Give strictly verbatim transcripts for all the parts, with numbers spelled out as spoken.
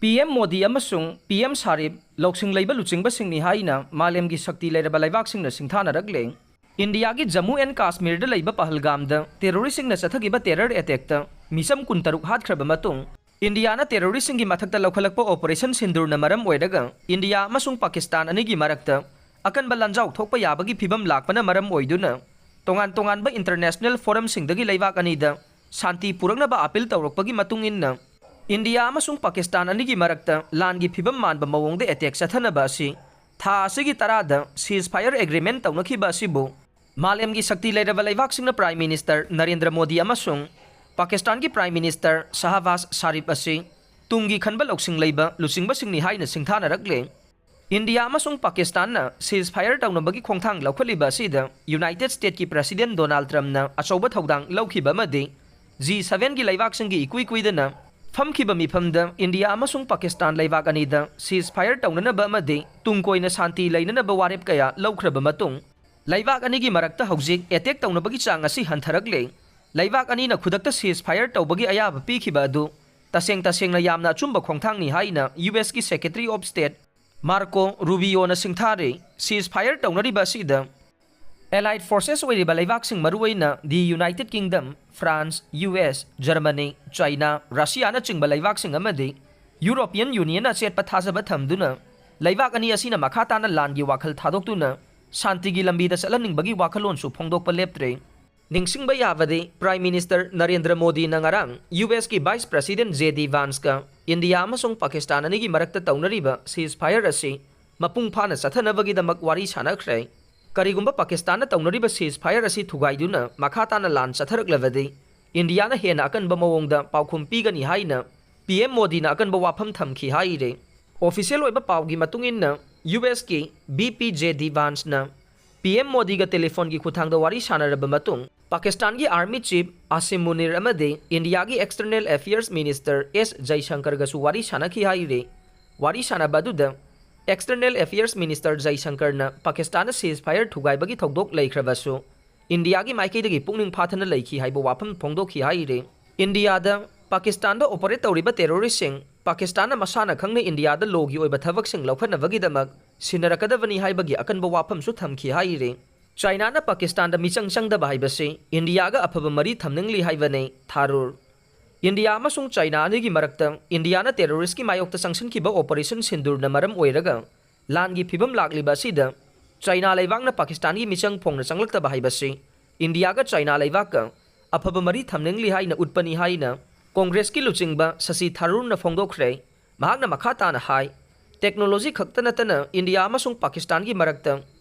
P M Modi ꯑꯃꯁꯨꯡ P M ꯁꯥꯔꯤꯞ ꯂꯧꯁꯤꯡ ꯂꯩꯕ ꯂꯨꯆꯤꯡꯕꯁꯤꯡꯅꯤ ꯍꯥꯏꯅ ꯃꯥꯂꯦꯝꯒꯤ ꯁꯛꯇꯤ ꯂꯩꯔꯕ ꯂꯩꯕꯥꯛꯁꯤꯡꯅ ꯁꯤꯡꯊꯥꯅꯔꯛꯂꯦ꯫ ꯏꯟꯗꯤꯌꯥꯒꯤ ꯖꯝꯃꯨ ꯑꯦꯟ ꯀꯥꯁꯃꯤꯔꯗ ꯂꯩꯕ ꯄꯍꯜꯒꯥꯝꯗ ꯇꯦꯔꯣꯔꯤꯁꯁꯤꯡꯅ ꯆꯠꯊꯈꯤꯕ ꯇꯦꯔꯔ ꯑꯦꯇꯦꯛꯇ ꯃꯤꯆꯝ ꯀꯨꯟꯇꯔꯨꯛ ꯍꯥꯠꯈ꯭ꯔꯕ ꯃꯇꯨꯡ, ꯏꯟꯗꯤꯌꯥꯅ ꯇꯦꯔꯣꯔꯤꯁꯁꯤꯡꯒꯤ ꯃꯊꯛꯇ ꯂꯧꯈꯠꯂꯛꯄ ꯑꯣꯄꯔꯦꯁꯟ ꯁꯤꯟꯗꯨꯔꯅ ꯃꯔꯝ ꯑꯣꯏꯔꯒ ꯏꯟꯗꯤꯌꯥ ꯑꯃꯁꯨꯡ ꯄꯥꯀꯤꯁꯇꯥꯟ ꯑꯅꯤꯒꯤ ꯃꯔꯛꯇ ꯑꯀꯟꯕ ꯂꯥꯟꯖꯥꯎ ꯊꯣꯛꯄ ꯌꯥꯕꯒꯤ ꯐꯤꯚꯝ ꯂꯥꯛꯄꯅ ꯃꯔꯝ ꯑꯣꯏꯗꯨꯅ, ꯇꯣꯉꯥꯟ ꯇꯣꯉꯥꯟꯕ ꯏꯟꯇꯔꯅꯦꯁꯅꯦꯜ ꯐꯣꯔꯝꯁꯤꯡꯗꯒꯤ ꯂꯩꯕꯥꯛ ꯑꯅꯤꯗ ꯁꯥꯟꯇꯤ ꯄꯨꯔꯛꯅꯕ ꯑꯄꯤꯜ ꯇꯧꯔꯛꯄꯒꯤ ꯃꯇꯨꯡ ꯏꯟꯅ, ꯏꯟꯗꯤꯌꯥ ꯑꯃꯁꯨꯡ ꯄꯥꯀꯤꯁꯇꯥꯟ ꯑꯅꯤꯒꯤ ꯃꯔꯛꯇ ꯂꯥꯟꯒꯤ ꯐꯤꯚꯝ ꯃꯥꯟꯕ ꯃꯑꯣꯡꯗ ꯑꯦꯇꯦꯛ ꯆꯠꯊꯅꯕ ꯑꯁꯤ ꯊꯥ ꯑꯁꯤꯒꯤ ꯇꯔꯥꯗ ceasefire agreement ꯇꯧꯅꯈꯤꯕ ꯑꯁꯤꯕꯨ ꯃꯥꯂꯦꯝꯒꯤ ꯁꯛꯇꯤ ꯂꯩꯔꯕ ꯂꯩꯕꯥꯛꯁꯤꯡꯅ Prime Minister ꯅꯔꯦꯟꯗ꯭ꯔ ꯃꯣꯗꯤ ꯑꯃꯁꯨꯡ ꯄꯥꯀꯤꯁꯇꯥꯟꯒꯤ Prime Minister ꯁꯍꯕꯥꯖ ꯁꯥꯔꯤꯞ ꯑꯁꯤ ꯇꯨꯡꯒꯤ ꯈꯟꯕ ꯂꯧꯁꯤꯡ ꯂꯩꯕ ꯂꯨꯆꯤꯡꯕꯁꯤꯡꯅꯤ ꯍꯥꯏꯅ ꯁꯤꯡꯊꯥꯅꯔꯛꯂꯦ꯫ ꯏꯟꯗꯤꯌꯥ ꯑꯃꯁꯨꯡ ꯄꯥꯀꯤꯁꯇꯥꯟꯅ ceasefire ꯇꯧꯅꯕꯒꯤ ꯈꯣꯡꯊꯥꯡ ꯂꯧꯈꯠꯂꯤꯕ ꯑꯁꯤꯗ ꯌꯨꯅꯥꯏꯇꯦꯗ ꯁ꯭ꯇꯦꯠꯀꯤ ꯄ꯭ꯔꯦꯁꯤꯗꯦꯟꯠ ꯗꯣꯅꯥꯜꯗ ꯇ꯭ꯔꯝꯞꯅ ꯑꯆꯧꯕ ꯊꯧꯗꯥꯡ ꯂꯧꯈꯤꯕ ꯑꯃꯗꯤ ꯖꯤ ꯁꯚꯦꯟꯒꯤ ꯂꯩꯕꯥꯛꯁꯤꯡꯒꯤ ꯏꯀꯨꯏ ꯀꯨꯏꯗꯅ ꯐꯝꯈꯤꯕ ꯃꯤꯐꯝꯗ ꯏꯟꯗꯤꯌꯥ ꯑꯃꯁꯨꯡ ꯄꯥꯀꯤꯁꯇꯥꯟ ꯂꯩꯕꯥꯛ ꯑꯅꯤꯗ ceasefire ꯇꯧꯅꯅꯕ ꯑꯃꯗꯤ ꯇꯨꯡ ꯀꯣꯏꯅ ꯁꯥꯟꯇꯤ ꯂꯩꯅꯅꯕ ꯋꯥꯔꯦꯞ ꯀꯌꯥ ꯂꯧꯈ꯭ꯔꯕ ꯃꯇꯨꯡ, ꯂꯩꯕꯥꯛ ꯑꯅꯤꯒꯤ ꯃꯔꯛꯇ ꯍꯧꯖꯤꯛ ꯑꯦꯇꯦꯛ ꯇꯧꯅꯕꯒꯤ ꯆꯥꯡ ꯑꯁꯤ ꯍꯟꯊꯔꯛꯂꯦ꯫ ꯂꯩꯕꯥꯛ ꯑꯅꯤꯅ ꯈꯨꯗꯛꯇ ceasefire ꯇꯧꯕꯒꯤ ꯑꯌꯥꯕ ꯄꯤꯈꯤꯕ ꯑꯗꯨ ꯇꯁꯦꯡ ꯇꯁꯦꯡꯅ ꯌꯥꯝꯅ ꯑꯆꯨꯝꯕ ꯈꯣꯡꯊꯥꯡꯅꯤ ꯍꯥꯏꯅ ꯌꯨ ꯑꯦꯁꯀꯤ Secretary of State Marco Rubio ꯁꯤꯡꯊꯥꯔꯦ꯫ Ceasefire ꯇꯧꯅꯔꯤꯕ ꯑꯁꯤꯗ Allied forces ꯑꯣꯏꯔꯤꯕ ꯂꯩꯕꯥꯛꯁꯤꯡ, ꯃꯔꯨꯑꯣꯏꯅ the United Kingdom, France, U S, Germany, China, ꯔꯁꯤꯌꯥꯅꯆꯤꯡꯕ ꯂꯩꯕꯥꯛꯁꯤꯡ ꯑꯃꯗꯤ European Unionꯅ ꯑꯆꯦꯠꯄ ꯊꯥꯖꯕ ꯊꯝꯗꯨꯅ, ꯂꯩꯕꯥꯛ ꯑꯅꯤ ꯑꯁꯤꯅ ꯃꯈꯥ ꯇꯥꯅ ꯂꯥꯟꯒꯤ ꯋꯥꯈꯜ ꯊꯥꯗꯣꯛꯇꯨꯅ ꯁꯥꯟꯇꯤꯒꯤ ꯂꯝꯕꯤꯗ ꯆꯠꯍꯟꯅꯤꯡꯕꯒꯤ ꯋꯥꯈꯜꯂꯣꯟꯁꯨ ꯐꯣꯡꯗꯣꯛꯄ ꯂꯦꯞꯇ꯭ꯔꯦ꯫ ꯅꯤꯡꯁꯤꯡꯕ ꯌꯥꯕꯗꯤ, Prime Minister ꯅꯔꯦꯟꯗ꯭ꯔ ꯃꯣꯗꯤꯅ ꯉꯔꯥꯡ ꯌꯨ ꯑꯦꯁꯀꯤ Vice President ꯖꯦ ꯗꯤ ꯚꯥꯟꯁꯀ ꯏꯟꯗꯤꯌꯥ ꯑꯃꯁꯨꯡ ꯄꯥꯀꯤꯁꯇꯥꯟ ꯑꯅꯤꯒꯤ ꯃꯔꯛꯇ ꯇꯧꯅꯔꯤꯕ ceasefire ꯑꯁꯤ ꯃꯄꯨꯡ ꯐꯥꯅ ꯆꯠꯊꯅꯕꯒꯤꯗꯃꯛ ꯋꯥꯔꯤ ꯁꯥꯟꯅꯈ꯭ꯔꯦ꯫ ꯀꯔꯤꯒꯨꯝꯕ ꯄꯥꯀꯤꯁꯇꯥꯟꯅ ꯇꯧꯅꯔꯤꯕ ceasefire ꯑꯁꯤ ꯊꯨꯒꯥꯏꯗꯨꯅ ꯃꯈꯥ ꯇꯥꯅ ꯂꯥꯟ ꯆꯠꯊꯔꯛꯂꯕꯗꯤ, ꯏꯟꯗꯤꯌꯥꯅ ꯍꯦꯟꯅ ꯑꯀꯟꯕ ꯃꯑꯣꯡꯗ ꯄꯥꯎꯈꯨꯝ ꯄꯤꯒꯅꯤ ꯍꯥꯏꯅ ꯄꯤ ꯑꯦꯝ ꯃꯣꯗꯤꯅ ꯑꯀꯟꯕ ꯋꯥꯐꯝ ꯊꯝꯈꯤ ꯍꯥꯏꯔꯦ꯫ Official ꯑꯣꯏꯕ ꯄꯥꯎꯒꯤ ꯃꯇꯨꯡ ꯏꯟꯅ, ꯌꯨ ꯑꯦꯁꯀꯤ ꯚꯤ ꯄꯤ ꯖꯦ ꯗꯤ ꯚꯥꯟꯁꯅ ꯄꯤ ꯑꯦꯝ ꯃꯣꯗꯤꯒ ꯇꯦꯂꯤꯐꯣꯟꯒꯤ ꯈꯨꯠꯊꯥꯡꯗ ꯋꯥꯔꯤ ꯁꯥꯟꯅꯔꯕ ꯃꯇꯨꯡ, ꯄꯥꯀꯤꯁꯇꯥꯟꯒꯤ Army Chief ꯑꯥꯁꯤꯝ ꯃꯨꯅꯤꯔ ꯑꯃꯗꯤ ꯏꯟꯗꯤꯌꯥꯒꯤ External Affairs Minister ꯑꯦꯁ ꯖꯩꯁꯪꯀꯔꯒꯁꯨ ꯋꯥꯔꯤ ꯁꯥꯟꯅꯈꯤ ꯍꯥꯏꯔꯤ꯫ ꯋꯥꯔꯤ ꯁꯥꯟꯅꯕ ꯑꯗꯨꯗ External Affairs Minister ꯖꯩꯁꯪꯀꯔꯅ ꯄꯥꯀꯤꯁꯇꯥꯟꯗ ceasefire ꯊꯨꯒꯥꯏꯕꯒꯤ ꯊꯧꯗꯣꯛ ꯂꯩꯈ꯭ꯔꯕꯁꯨ, ꯏꯟꯗꯤꯌꯥꯒꯤ ꯃꯥꯏꯀꯩꯗꯒꯤ ꯄꯨꯛꯅꯤꯡ ꯐꯥꯊꯅ ꯂꯩꯈꯤ ꯍꯥꯏꯕ ꯋꯥꯐꯝ ꯐꯣꯡꯗꯣꯛꯈꯤ ꯍꯥꯏꯔꯤ꯫ ꯏꯟꯗꯤꯌꯥꯗ ꯄꯥꯀꯤꯁꯇꯥꯟꯗ operate ꯇꯧꯔꯤꯕ terroristꯁꯤꯡ ꯄꯥꯀꯤꯁꯇꯥꯟꯅ ꯃꯁꯥꯅ ꯈꯪꯅ ꯏꯟꯗꯤꯌꯥꯗ ꯂꯣꯒꯤ ꯑꯣꯏꯕ ꯊꯕꯛꯁꯤꯡ ꯂꯧꯈꯠꯅꯕꯒꯤꯗꯃꯛ ꯁꯤꯟꯅꯔꯛꯀꯗꯕꯅꯤ ꯍꯥꯏꯕꯒꯤ ꯑꯀꯟꯕ ꯋꯥꯐꯝꯁꯨ ꯊꯝꯈꯤ ꯍꯥꯏꯔꯤ꯫ ꯆꯥꯏꯅꯥꯅ ꯄꯥꯀꯤꯁꯇꯥꯟꯗ ꯃꯤꯆꯪ ꯆꯪꯗꯕ ꯍꯥꯏꯕꯁꯤ ꯏꯟꯗꯤꯌꯥꯒ ꯑꯐꯕ ꯃꯔꯤ ꯊꯝꯅꯤꯡꯂꯤ ꯍꯥꯏꯕꯅꯤ ꯊꯥꯔꯨꯔ꯫ ꯏꯟꯗꯤꯌꯥ ꯑꯃꯁꯨꯡ ꯆꯥꯏꯅꯥ ꯑꯅꯤꯒꯤ ꯃꯔꯛꯇ ꯏꯟꯗꯤꯌꯥꯅ ꯇꯦꯔꯣꯔꯤꯁ꯭ꯠꯀꯤ ꯃꯥꯌꯣꯛꯇ ꯆꯪꯁꯤꯟꯈꯤꯕ ꯑꯣꯄꯔꯦꯁꯟ ꯁꯤꯟꯗꯨꯔꯅ ꯃꯔꯝ ꯑꯣꯏꯔꯒ ꯂꯥꯟꯒꯤ ꯐꯤꯕꯝ ꯂꯥꯛꯂꯤꯕ ꯑꯁꯤꯗ ꯆꯥꯏꯅꯥ ꯂꯩꯕꯥꯛꯅ ꯄꯥꯀꯤꯁꯇꯥꯟꯒꯤ ꯃꯤꯆꯪ ꯐꯣꯡꯅ ꯆꯪꯂꯛꯇꯕ ꯍꯥꯏꯕꯁꯤ ꯏꯟꯗꯤꯌꯥꯒ ꯆꯥꯏꯅꯥ ꯂꯩꯕꯥꯛꯀ ꯑꯐꯕ ꯃꯔꯤ ꯊꯝꯅꯤꯡꯂꯤ ꯍꯥꯏꯅ ꯎꯠꯄꯅꯤ ꯍꯥꯏꯅ ꯀꯣꯡꯒ꯭ꯔꯦꯁꯀꯤ ꯂꯨꯆꯤꯡꯕ ꯁꯁꯤ ꯊꯥꯔꯨꯔꯅ ꯐꯣꯡꯗꯣꯛꯈ꯭ꯔꯦ꯫ ꯃꯍꯥꯛꯅ ꯃꯈꯥ ꯇꯥꯅ ꯍꯥꯏ, ꯇꯦꯛꯅꯣꯂꯣꯖꯤ ꯈꯛꯇ ꯅꯠꯇꯅ ꯏꯟꯗꯤꯌꯥ ꯑꯃꯁꯨꯡ ꯄꯥꯀꯤꯁꯇꯥꯟꯒꯤ ꯃꯔꯛꯇ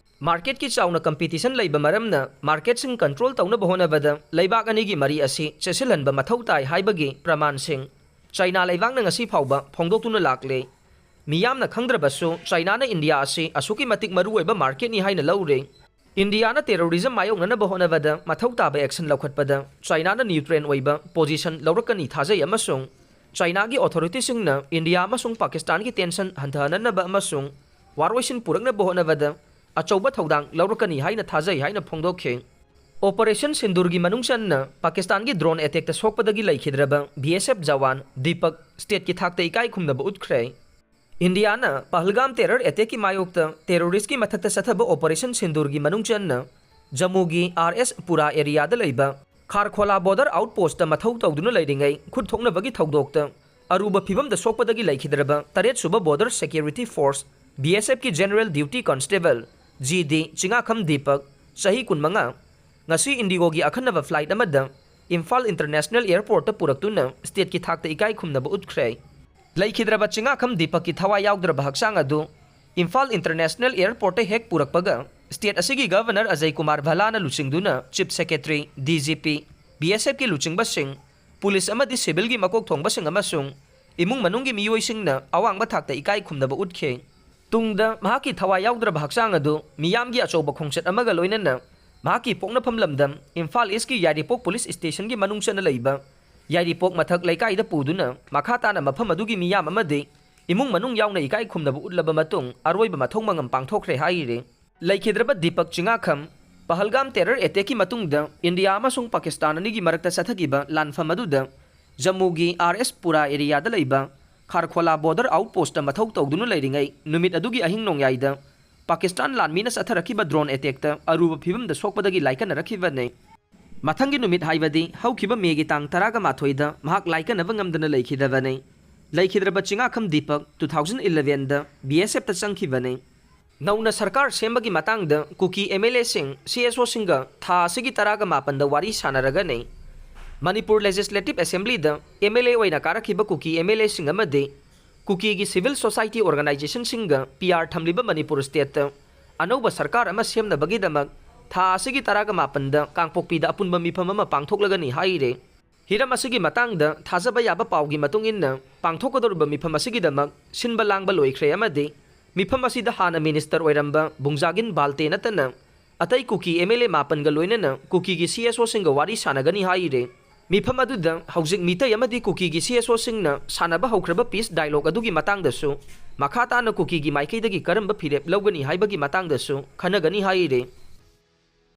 ꯃꯥꯔꯀꯦꯠꯀꯤ ꯆꯥꯎꯅ ꯀꯝꯄꯤꯇꯤꯁꯟ ꯂꯩꯕ ꯃꯔꯝꯅ ꯃꯥꯔꯀꯦꯠꯁꯤꯡ ꯀꯟꯇ꯭ꯔꯣꯜ ꯇꯧꯅꯕ ꯍꯣꯠꯅꯕꯗ ꯂꯩꯕꯥꯛ ꯑꯅꯤꯒꯤ ꯃꯔꯤ ꯑꯁꯤ ꯆꯦꯠꯁꯤꯜꯍꯟꯕ ꯃꯊꯧ ꯇꯥꯏ ꯍꯥꯏꯕꯒꯤ ꯄ꯭ꯔꯃꯥꯟꯁꯤꯡ ꯆꯥꯏꯅꯥ ꯂꯩꯕꯥꯛꯅ ꯉꯁꯤ ꯐꯥꯎꯕ ꯐꯣꯡꯗꯣꯛꯇꯨꯅ ꯂꯥꯛꯂꯦ꯫ ꯃꯤꯌꯥꯝꯅ ꯈꯪꯗ꯭ꯔꯕꯁꯨ ꯆꯥꯏꯅꯥꯅ ꯏꯟꯗꯤꯌꯥ ꯑꯁꯤ ꯑꯁꯨꯛꯀꯤ ꯃꯇꯤꯛ ꯃꯔꯨꯑꯣꯏꯕ ꯃꯥꯔꯀꯦꯠꯅꯤ ꯍꯥꯏꯅ ꯂꯧꯔꯦ꯫ ꯏꯟꯗꯤꯌꯥꯅ ꯇꯦꯔꯣꯔꯤꯖꯝ ꯃꯥꯌꯣꯛꯅꯅꯕ ꯍꯣꯠꯅꯕꯗ ꯃꯊꯧ ꯇꯥꯕ ꯑꯦꯛꯁꯟ ꯂꯧꯈꯠꯄꯗ ꯆꯥꯏꯅꯥꯅ ꯅ꯭ꯌꯨꯇ꯭ꯔꯦꯟ ꯑꯣꯏꯕ ꯄꯣꯖꯤꯁꯟ ꯂꯧꯔꯛꯀꯅꯤ ꯊꯥꯖꯩ ꯑꯃꯁꯨꯡ ꯆꯥꯏꯅꯥꯒꯤ ꯑꯣꯊꯣꯔꯤꯇꯤꯁꯤꯡꯅ ꯏꯟꯗꯤꯌꯥ ꯑꯃꯁꯨꯡ ꯄꯥꯀꯤꯁꯇꯥꯟꯒꯤ ꯇꯦꯟꯁꯟ ꯍꯟꯊꯍꯟꯅꯕ ꯑꯃꯁꯨꯡ ꯋꯥꯔꯣꯏꯁꯤꯟ ꯄꯨꯔꯛꯅꯕ ꯍꯣꯠꯅꯕꯗ ꯑꯆꯧꯕ ꯊꯧꯗꯥꯡ ꯂꯧꯔꯛꯀꯅꯤ ꯍꯥꯏꯅ ꯊꯥꯖꯩ ꯍꯥꯏꯅ ꯐꯣꯡꯗꯣꯛꯈꯤ꯫ ꯑꯣꯄꯔꯦꯁꯟ ꯁꯤꯟꯗꯨꯔꯒꯤ ꯃꯅꯨꯡ ꯆꯟꯅ ꯄꯥꯀꯤꯁꯇꯥꯟꯒꯤ ꯗ꯭ꯔꯣꯟ ꯑꯦꯇꯦꯛꯇ ꯁꯣꯛꯄꯗꯒꯤ ꯂꯩꯈꯤꯗ꯭ꯔꯕ ꯕꯤ ꯑꯦꯁ ꯑꯦꯐ ꯖꯋꯥꯟ ꯗꯤꯄꯛ ꯁ꯭ꯇꯦꯠꯀꯤ ꯊꯥꯛꯇ ꯏꯀꯥꯏ ꯈꯨꯝꯅꯕ ꯎꯠꯈ꯭ꯔꯦ꯫ ꯏꯟꯗꯤꯌꯥꯅ ꯄꯍꯜꯒꯥꯝ ꯇꯦꯔꯔ ꯑꯦꯇꯦꯛꯀꯤ ꯃꯥꯌꯣꯛꯇ ꯇꯦꯔꯣꯔꯤꯁ꯭ꯠꯀꯤ ꯃꯊꯛꯇ ꯆꯠꯊꯕ ꯑꯣꯄꯔꯦꯁꯟ ꯁꯤꯟꯗꯨꯔꯒꯤ ꯃꯅꯨꯡ ꯆꯟꯅ ꯖꯝꯃꯨꯒꯤ ꯑꯥꯔ ꯑꯦꯁ ꯄꯨꯔꯥ ꯑꯦꯔꯤꯌꯥꯗ ꯂꯩꯕ ꯈꯥꯔꯈꯣꯂꯥ ꯕꯣꯔꯗꯔ ꯑꯥꯎꯠꯄꯣꯁ꯭ꯠꯇ ꯃꯊꯧ ꯇꯧꯗꯨꯅ ꯂꯩꯔꯤꯉꯩ ꯈꯨꯠ ꯊꯣꯛꯅꯕꯒꯤ ꯊꯧꯗꯣꯛꯇ ꯑꯔꯨꯕ ꯐꯤꯚꯝꯗ ꯁꯣꯛꯄꯗꯒꯤ ꯂꯩꯈꯤꯗ꯭ꯔꯕ ꯇꯔꯦꯠ ꯁꯨꯕ border security force, B S ꯑꯦꯐꯀꯤ general duty constable, G D Chingakham Deepak, ꯆꯍꯤ ꯀꯨꯟꯃꯉꯥ, ꯉꯁꯤ ꯏꯟꯗꯤꯒꯣꯒꯤ ꯑꯈꯟꯅꯕ ꯐ꯭ꯂꯥꯏꯠ ꯑꯃꯗ ꯏꯝꯐꯥꯜ ꯏꯟꯇꯔꯅꯦꯁꯅꯦꯜ ꯑꯦꯌꯔꯄꯣꯔꯠꯇ ꯄꯨꯔꯛꯇꯨꯅ ꯁ꯭ꯇꯦꯠꯀꯤ ꯊꯥꯛꯇ ꯏꯀꯥꯏ ꯈꯨꯝꯅꯕ ꯎꯠꯈ꯭ꯔꯦ꯫ ꯂꯩꯈꯤꯗ꯭ꯔꯕ ꯆꯤꯉꯥꯈꯝ ꯗꯤꯄꯛꯀꯤ ꯊꯋꯥꯏ ꯌꯥꯎꯗ꯭ꯔꯕ ꯍꯛꯆꯥꯡ ꯑꯗꯨ ꯏꯝꯐꯥꯜ ꯏꯟꯇꯔꯅꯦꯁꯅꯦꯜ ꯑꯦꯌꯔꯄꯣꯔꯠꯇ ꯍꯦꯛ ꯄꯨꯔꯛꯄꯒ ꯁ꯭ꯇꯦꯠ ꯑꯁꯤꯒꯤ ꯒꯚꯔꯅꯔ ꯑꯖꯌ ꯀꯨꯃꯥꯔ ꯚꯜꯂꯥꯅ ꯂꯨꯆꯤꯡꯗꯨꯅ chief secretary, D G P, B S ꯑꯦꯐꯀꯤ ꯂꯨꯆꯤꯡꯕꯁꯤꯡ, police ꯑꯃꯗꯤ ꯁꯤꯚꯤꯜꯒꯤ ꯃꯀꯣꯛ ꯊꯣꯡꯕꯁꯤꯡ ꯑꯃꯁꯨꯡ ꯏꯃꯨꯡ ꯃꯅꯨꯡꯒꯤ ꯃꯤꯑꯣꯏꯁꯤꯡꯅ ꯑꯋꯥꯡꯕ ꯊꯥꯛꯇ ꯏꯀꯥꯏ ꯈꯨꯝꯅꯕ ꯎꯠꯈꯤ꯫ ꯇꯨꯡꯗ ꯃꯍꯥꯛꯀꯤ ꯊꯋꯥꯏ ꯌꯥꯎꯗ꯭ꯔꯕ ꯍꯛꯆꯥꯡ ꯑꯗꯨ ꯃꯤꯌꯥꯝꯒꯤ ꯑꯆꯧꯕ ꯈꯣꯡꯆꯠ ꯑꯃꯒ ꯂꯣꯏꯅꯅ ꯃꯍꯥꯛꯀꯤ ꯄꯣꯛꯅꯐꯝ ꯂꯝꯗꯝ ꯏꯝꯐꯥꯜ ꯏꯁꯀꯤ ꯌꯥꯏꯔꯤꯄꯣꯛ ꯄꯨꯂꯤꯁ ꯁ꯭ꯇꯦꯁꯟꯒꯤ ꯃꯅꯨꯡ ꯆꯟꯅ ꯂꯩꯕ ꯌꯥꯏꯔꯤꯄꯣꯛ ꯃꯊꯛ ꯂꯩꯀꯥꯏꯗ ꯄꯨꯗꯨꯅ ꯃꯈꯥ ꯇꯥꯅ ꯃꯐꯝ ꯑꯗꯨꯒꯤ ꯃꯤꯌꯥꯝ ꯑꯃꯗꯤ ꯏꯃꯨꯡ ꯃꯅꯨꯡ ꯌꯥꯎꯅ ꯏꯀꯥꯏ ꯈꯨꯝꯅꯕ ꯎꯠꯂꯕ ꯃꯇꯨꯡ ꯑꯔꯣꯏꯕ ꯃꯊꯧ ꯃꯉꯝ ꯄꯥꯡꯊꯣꯛꯈ꯭ꯔꯦ ꯍꯥꯏꯔꯤ꯫ ꯂꯩꯈꯤꯗ꯭ꯔꯕ ꯗꯤꯄꯛ ꯆꯤꯉꯥꯈꯝ ꯄꯍꯜꯒꯥꯝ ꯇꯦꯔꯔ ꯑꯦꯇꯦꯛꯀꯤ ꯃꯇꯨꯡꯗ ꯏꯟꯗꯤꯌꯥ ꯑꯃꯁꯨꯡ ꯄꯥꯀꯤꯁꯇꯥꯟ ꯑꯅꯤꯒꯤ ꯃꯔꯛꯇ ꯆꯠꯊꯈꯤꯕ ꯂꯥꯟꯐꯝ ꯑꯗꯨꯗ ꯖꯝꯃꯨꯒꯤ ꯑꯥꯔ ꯑꯦꯁ ꯄꯨꯔꯥ ꯑꯦꯔꯤꯌꯥꯗ ꯂꯩꯕ ꯈꯥꯔꯈꯣꯂꯥ border outpostꯇ ꯃꯊꯧ ꯇꯧꯗꯨꯅ ꯂꯩꯔꯤꯉꯩ ꯅꯨꯃꯤꯠ ꯑꯗꯨꯒꯤ ꯑꯍꯤꯡ ꯅꯣꯡꯌꯥꯏꯗ ꯄꯥꯀꯤꯁꯇꯥꯟ ꯂꯥꯟꯃꯤꯅ ꯆꯠꯊꯔꯛꯈꯤꯕ drone attackꯇ ꯑꯔꯨꯕ ꯐꯤꯕꯝꯗ ꯁꯣꯛꯄꯗꯒꯤ ꯂꯥꯏꯀꯠꯅꯔꯛꯈꯤꯕꯅꯤ꯫ ꯃꯊꯪꯒꯤ ꯅꯨꯃꯤꯠ ꯍꯥꯏꯕꯗꯤ ꯍꯧꯈꯤꯕ ꯃꯦꯒꯤ ꯇꯥꯡ ꯇꯔꯥꯒ ꯃꯥꯊꯣꯏꯗ ꯃꯍꯥꯛ ꯂꯥꯏꯀꯠꯅꯕ ꯉꯝꯗꯅ ꯂꯩꯈꯤꯗꯕꯅꯤ꯫ ꯂꯩꯈꯤꯗ꯭ꯔꯕ ꯆꯤꯉꯥꯈꯝ ꯗꯤꯄꯛ two thousand elevenꯗ BSFꯇ ꯆꯪꯈꯤꯕꯅꯤ꯫ ꯅꯧꯅ ꯁꯔꯀꯥꯔ ꯁꯦꯝꯕꯒꯤ ꯃꯇꯥꯡꯗ ꯀꯨꯀꯤ MLAꯁꯤꯡ CSOꯁꯤꯡꯒ ꯊꯥ ꯑꯁꯤꯒꯤ ꯇꯔꯥꯒ ꯃꯥꯄꯟꯗ ꯋꯥꯔꯤ ꯁꯥꯟꯅꯔꯒꯅꯤ꯫ ꯃꯅꯤꯄꯨꯔ Legislative Assemblyꯗ MLA ꯑꯣꯏꯅ ꯀꯥꯔꯛꯈꯤꯕ ꯀꯨꯀꯤ MLAꯁꯤꯡ ꯑꯃꯗꯤ ꯀꯨꯀꯤꯒꯤ civil society organizationꯁꯤꯡꯒ PR ꯊꯝꯂꯤꯕ ꯃꯅꯤꯄꯨꯔ stateꯇ ꯑꯅꯧꯕ ꯁꯔꯀꯥꯔ ꯑꯃ ꯁꯦꯝꯅꯕꯒꯤꯗꯃꯛ ꯊꯥ ꯑꯁꯤꯒꯤ ꯇꯔꯥꯒ ꯃꯥꯄꯟꯗ ꯀꯥꯡꯄꯣꯛꯄꯤꯗ ꯑꯄꯨꯟꯕ ꯃꯤꯐꯝ ꯑꯃ ꯄꯥꯡꯊꯣꯛꯂꯒꯅꯤ ꯍꯥꯏꯔꯦ꯫ ꯍꯤꯔꯝ ꯑꯁꯤꯒꯤ ꯃꯇꯥꯡꯗ ꯊꯥꯖꯕ ꯌꯥꯕ ꯄꯥꯎꯒꯤ ꯃꯇꯨꯡ ꯏꯟꯅ, ꯄꯥꯡꯊꯣꯛꯀꯗꯧꯔꯤꯕ ꯃꯤꯐꯝ ꯑꯁꯤꯒꯤꯗꯃꯛ ꯁꯤꯟꯕ ꯂꯥꯡꯕ ꯂꯣꯏꯈ꯭ꯔꯦ ꯑꯃꯗꯤ ꯃꯤꯐꯝ ꯑꯁꯤꯗ ꯍꯥꯟꯅ minister ꯑꯣꯏꯔꯝꯕ ꯕꯨꯡꯖꯥꯒꯤꯟ ꯕꯥꯜꯇꯦ ꯅꯠꯇꯅ ꯑꯇꯩ ꯀꯨꯀꯤ MLA ꯃꯥꯄꯟꯒ ꯂꯣꯏꯅꯅ ꯀꯨꯀꯤꯒꯤ CSOꯁꯤꯡꯒ ꯋꯥꯔꯤ ꯁꯥꯟꯅꯒꯅꯤ ꯍꯥꯏꯔꯦ꯫ ꯃꯤꯐꯝ ꯑꯗꯨꯗ ꯍꯧꯖꯤꯛ ꯃꯤꯇꯩ ꯑꯃꯗꯤ ꯀꯨꯀꯤꯒꯤ CSOꯁꯤꯡꯅ ꯁꯥꯟꯅꯕ ꯍꯧꯈ꯭ꯔꯕ peace dialogue ꯑꯗꯨꯒꯤ ꯃꯇꯥꯡꯗꯁꯨ, ꯃꯈꯥ ꯇꯥꯅ ꯀꯨꯀꯤꯒꯤ ꯃꯥꯏꯀꯩꯗꯒꯤ ꯀꯔꯝꯕ ꯐꯤꯔꯦꯞ ꯂꯧꯒꯅꯤ ꯍꯥꯏꯕꯒꯤ ꯃꯇꯥꯡꯗꯁꯨ ꯈꯟꯅꯒꯅꯤ ꯍꯥꯏꯔꯦ꯫